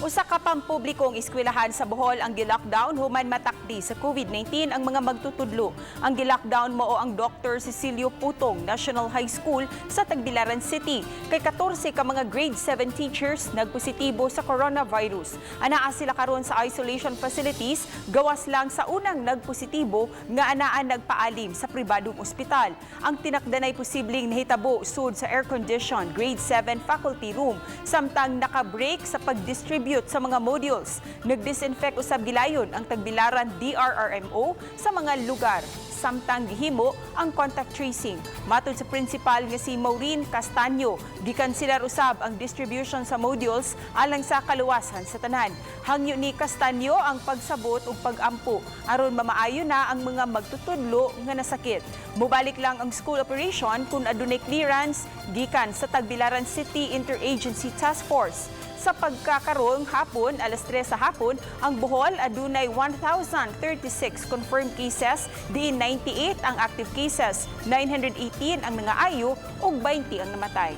Usa ka pampublikong eskwelahan sa Bohol ang gi-lockdown human matakdi sa COVID-19 ang mga magtutudlo. Ang gi-lockdown mao ang Dr. Cecilio Putong National High School sa Tagbilaran City. Kay 14 ka mga grade 7 teachers nagpositibo sa coronavirus. Anaa sila karon sa isolation facilities, gawas lang sa unang nagpositibo nga anaa nagpaalim sa pribadong ospital. Ang tinakdanay posibleng nahitabo sud sa air-conditioned grade 7 faculty room samtang naka-break sa pag-distribute sa mga modules. Nag-disinfect usab gilayon ang Tagbilaran DRRMO sa mga lugar samtang gihimo ang contact tracing. Matod sa principal nga si Maureen Castaño, gikanselar usab ang distribution sa modules alang sa kaluwasan sa tanan. Hangyo ni Castaño ang pagsabot ug pag-ampo aron mamaayo na ang mga magtutudlo nga nasakit. Mubalik lang ang school operation kung adunay clearance gikan sa Tagbilaran City Interagency Task Force. Sa pagkakarong hapon, alas 3 sa hapon, ang Bohol adunay 1,036 confirmed cases, diin 98 ang active cases, 918 ang nangaayo ug 20 ang namatay.